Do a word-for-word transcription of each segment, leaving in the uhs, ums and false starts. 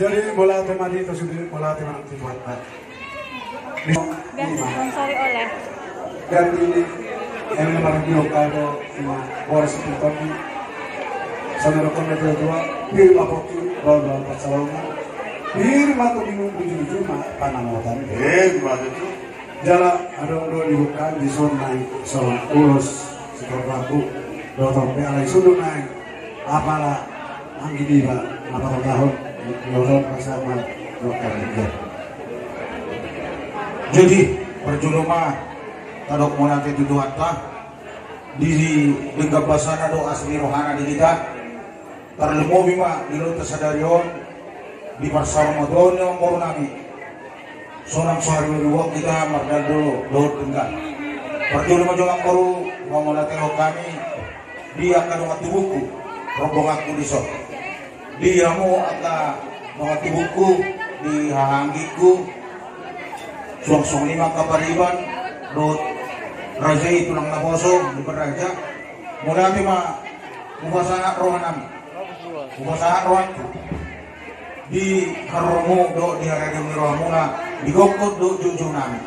Jadi bola tema di itu sendiri bola tema nanti buat. Ganti sponsori oleh. Ganti ini yang nomor dua kado sama bola seperti tadi. Sama rokok itu dua. Di papoki bola bola pasalongan. Di mata bingung tujuh cuma panamotan. Eh, mata itu. Jala adong do dibuka di son naik son ulos setor paku. Dotong pe alai sudu naik. Apala anggi diba apa tahun dotong pasama dokter dia. Jadi perjolo ma tadok monate tu Tuhanta di denggan basana do asi ni rohana di hita. Tarlumobi ma di loto sadari on di parsarmatuaon ni amangboru nami. Sonang so hari uang kita mardaldo dohot denggan. Parjolo ma jo amangboru, mauliate do hami di angka dongan tubuku, rombonganku di son. Di hamu angka dongan tubuku, di haha anggingku, suang songon i ma angka pariban dohot raja i tulang naposo di raja. Mauliate ma hupasahat roha nami. Hupasahat rohangku di haroromu dohot di haroromuna di gokhon dohot joujou nami.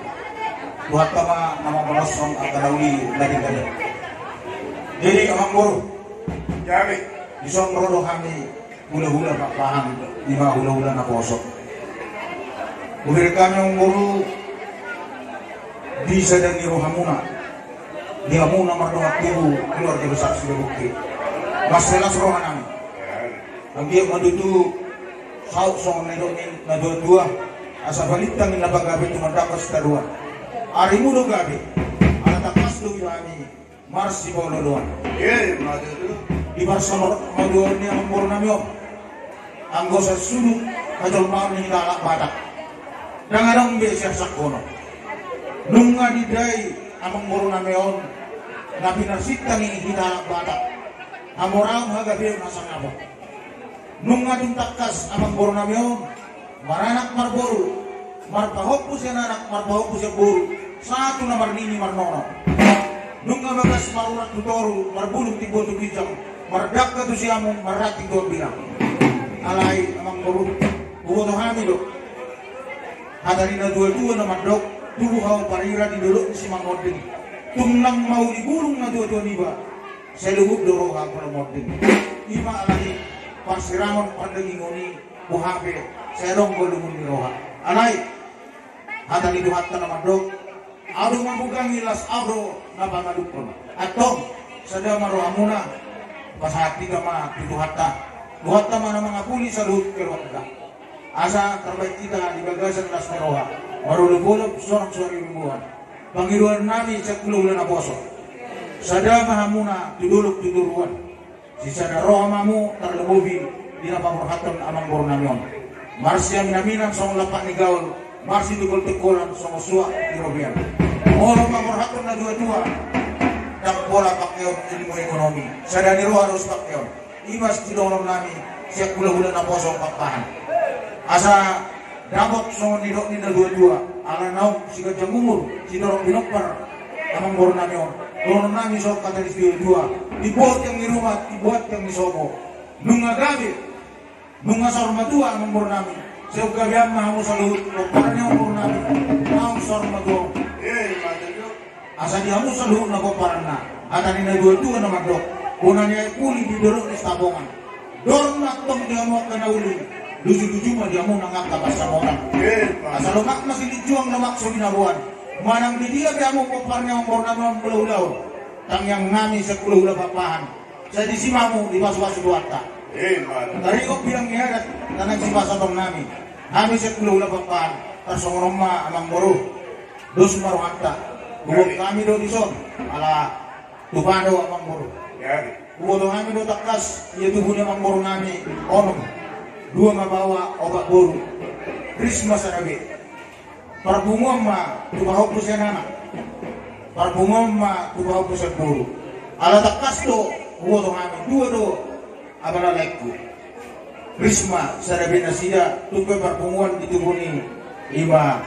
Tuhanta ma na mamolosson angka na uli na denggan. Jadi amangboru, jadi di son ro do hami hulahula Pakpahan, i ma hulahula naposo. Hubereng hami amangboru di sada ni rohamuna. Di hamuna mardongan tubu keluarga besar Sidabungki. Las las roha nami. Anggiat ma tutu saut songon na nidok ni na tua-tua. Asa balintang i na pagabe tumandangkon sitadoan. Arimu do gabe. Ala tangkas do ibami marsipaolo-oloan. Di parsarmatuaon ni amangboru nami on. Anggo sasudut hajolmaon ni hita halak Batak. Ndang adong be siarsangkonon. Nunga didai amangboru nami on na pinarsinta ni hita halak Batak. Hamoraon, hagabeon, hasangapon. Nunga dung tangkas amangboru nami on maranak marboru, marpahompu sian anak, marpahompu sian boru, sahat tu na marnini marnono. Nunga bagas marurat tu toru, marbulung timbo tu ginjang, mardangka tu siamun, marranting tu ambilang. Alai amangboru, huboto hami do hata ni na tua-tua na mandok, tubu hau parira di dolok ni Simangonding. Tung nang mauli bulung na tua-tua niba, sai luhut do roha molo monding. I ma alani parsirangon pardagingon i. Boha pe sai adong do lungun ni roha. Alai hata ni Tuhanta na mandok, ahu do mambugangi, las ahu do na pangaluphon. Antong sada ma rohamuna, pasahat hita ma tu Tuhanta. Tuhanta ma na mangapuli saluhut keluarga. Asa tarbahen hita di bagasan las ni roha, marolopolop sonang so ari uruan. Pangidoan nami sian hulahula naposo, sada ma hamuna tu dolok tu toruan. Sisada roha ma hamu tarlumobi di na paborhathon amangboru nami on. Marsiaminaminan songon lampak ni gaol, marsitungkoltungkolan songon suak ni robean. Molo paborhathon na tua-tua, ndang pola pangkeon ilmu ekonomi, sada ni roha do sipangkeon. I ma sidohonon nami sian hulahula naposo Pakpahan. Asa dapot songon nidok ni na tua-tua, ala naung siganjang umur, sitorop pinompar amangboru nami on. Dohonon nami songon hata ni na tua-tua, timbo tiang ni ruma, timbo tiang ni sopo. Nunga gabe, nunga saur matua amangboru nami. Sai gabean ma hamu saluhut pomparan ni amangboru nami naung saur matua on. Asa di hamu saluhutna pomparanna, hata ni na tua-tua na mandok, bona ni aek uli di dolok ni Sitapongan. Dor ma antong di hamu angka na uli, luju-luju ma di hamu nang angka pansamotan. Asa lomak ma silinjuang, lomak so binaboan. Manang di dia pe hamu pomparan ni amangboru nami on, hulahula on, tangiang nami sian hulahula Pakpahan, sai disi ma hamu dipasu-pasu Tuhanta. Taringot bilang ni adat na naeng sipasahaton nami, hami sian hulahula Pakpahan, tarsongon on ma amangboru. Dos ma rohanta. Huboto hami do dison, ala tupa do amangboru. Huboto hami do tangkas ia tubu ni amangboru nami onom, dua ma baoa, opat boru. Risma sada be. Parpunguan ma tu pahompu sian anak, parpunguan ma tu pahompu sian boru. Ala tangkas do huboto hami, dua do apala laengku. Risma sada be nasida, tung pe parpunguan di tubu ni ima,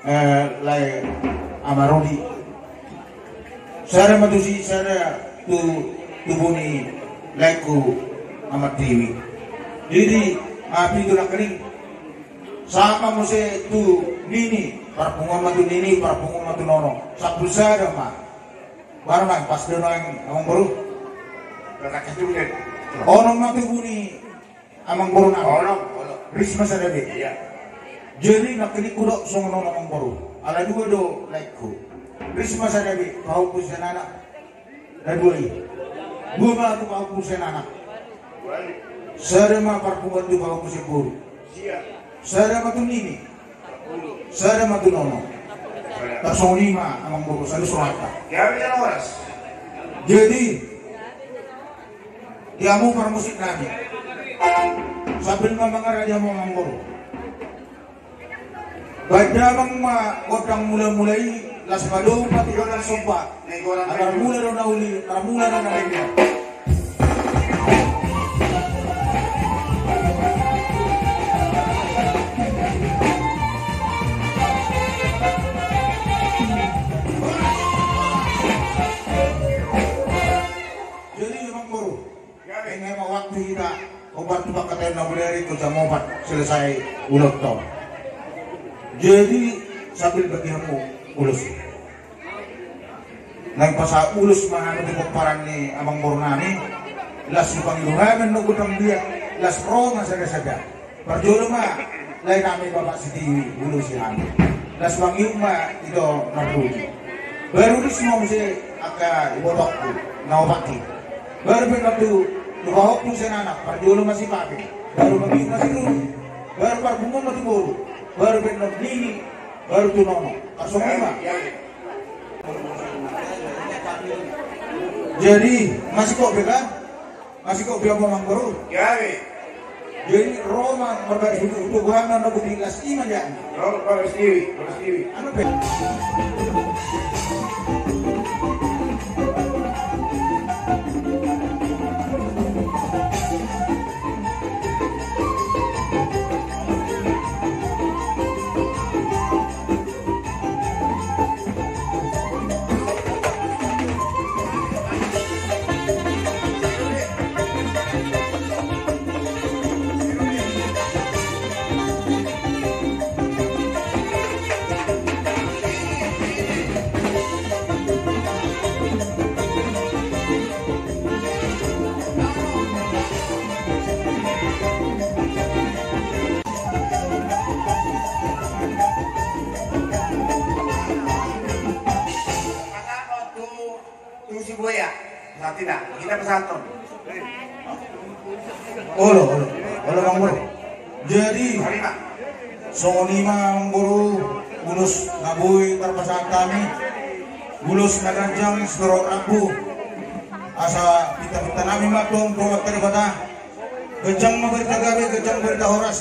eh, lae Ama Rodi. Sada ma tusi, sada tu tubu ni laengku Ama Tiwi. Jadi, ah, pitu na kering. Sahat ma muse tu nini, parpunguan ma tu nini, parpunguan ma tu nono. Sampulu sada ma. Baru nang pas do nang amangboru. Onom ma tubu ni amangboru nami. Onom, onom. Ris ma sada be. Iya. Jadi nangkin hudok songon on amangboru. Ala dua do laengku. Ris ma sada be, pahompu sian anak. Na dua i. Dua ma tu pahompu sian anak. Sada ma parpunguan tu pahompu sian boru. Sada ma tu nini. Sada ma tu nono. Tarsongon i ma amangboru, sada surat. Jadi di hamu parmusik nami. Sambil ma mangarade hamu amangboru. Baen damang ma gondang mula-mula i, las madao ma tu gondang somba. Agar mula do na uli, agar mula do na lenggan. Jadi amangboru. Ingot ma waktu hita, opat tu pangkataion na bodari tu jam opat selesai ulaonta. Jadi sambil bagi hamu ulos. Naeng pasahat ulos ma hami tu pomparan ni amangboru nami. Las dipangido hami annon gondang dia, las ro ma sada-sada. Parjolo ma lae nami Bapak Sitiwi, ulosi hami. Las mangido ma ito mardugi. Baru ris ma muse angka ibotongku na opat i. Baru pe annon tu pahompu sian anak, parjolo ma si Pape. Baru mangido ma si Rudi. Baru parpunguan ma tu boru. Baru pe annon nini. Baru tu nono. Tarsongon i ma. Jadi masih kok beda? Masih kok biar mau mangkuru? Jadi ro ma marbaris hutu, hutu gua na nogu di las i ma jadi. Ro baris diri, baris diri. Anu pe. Pasahathon tu, tu si Buya. Sahat i na, hita pasahathon. Olo, olo. Olo, Bang Bro. Jadi, songon i ma amangboru, ulos na boi tarpasahat hami, ulos na ganjang sitorop rambu. Asa pinta-pinta nami ma antong tu Amanta Debata. Ganjang ma barita gabe, ganjang barita horas.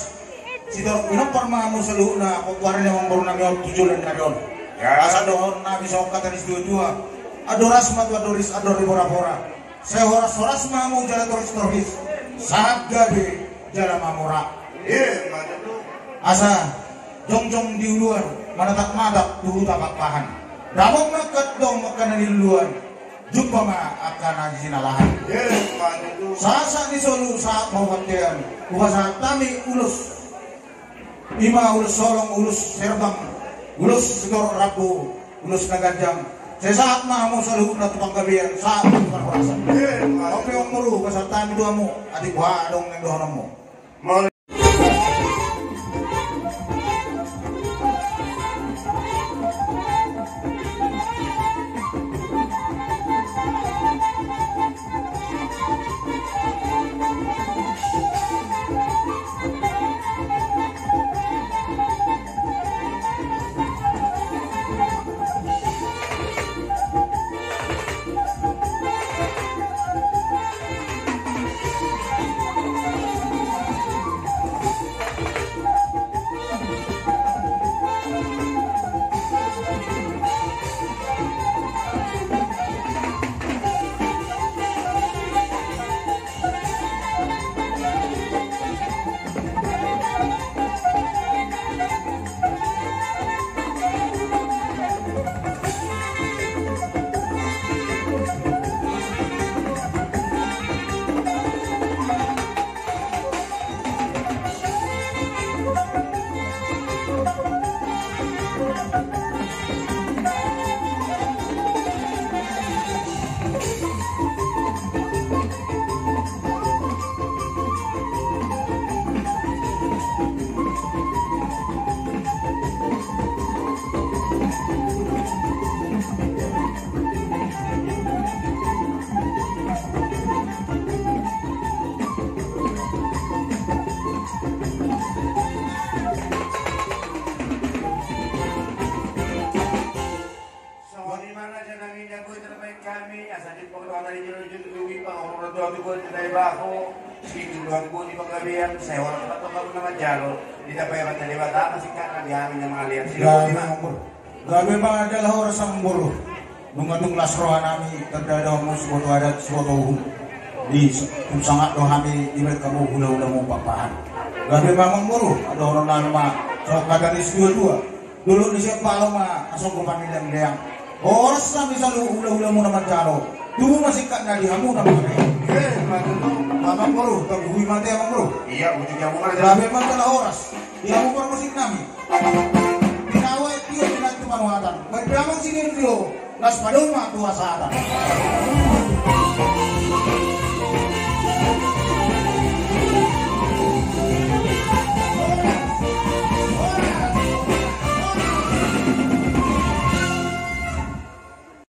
Sitorop pinompar ma hamu saluhutna, pomparan ni amangboru nami on tu joloan ni ari on. Asa dohonon nami songon hata ni situa-tua: Andor ras ma tu Andor ris, Andor ni Pora-pora. Sai horas-horas ma hamu jala torhis-torhis, sahat gabe jala mamora. Asa jongjong di uluan, manatap-natap tu huta Pakpahan. Dapot ma angka tong angka na niluluan, jumpa ma angka na jinalahan. Sahat-sahat ni solu sahat ma tu bontean, hupasahat hami ulos. I ma ulos holong, ulos herbang, ulos sitorop rambu, ulos na ganjang. Sai sahat ma hamu saluhutna tu panggabean, sahat tu parhorasan. Oke, amangboru, pasahat hami tu hamu, atik boha adong naeng dohononmu. Jago i terbaik kami, asa di pokok doa tadi jero jero duwi pang orang tua tu gua tidak baho, situ doa gua di penggawean, saya orang tempat tempat nama jalo, di dapat yang tadi batama sih kan dia hanya mengalir. Silakan. Gabe ma jala horas amangboru. Nunga tung las roha nami tanda do hamu siboto adat siboto uhum. Di sangat do hami di mereka mu hula-hula mu papahan. Gabe ma amangboru, ada orang nama so kata di dua-dua. Dulu di siap palo ma asok ko pamilihan leang. Horas nami salu hula-hula mu nama jalo. Tubu masingkat na di hamu nama. Eh, amangboru, tabuhui mate amangboru. Iya, ujung jamu mana? Gabe ma jala horas. Di hamu parmusik nami. Pinawa tio pinantu panuhatan. Berdamang sini tio. Las padoma tua satan.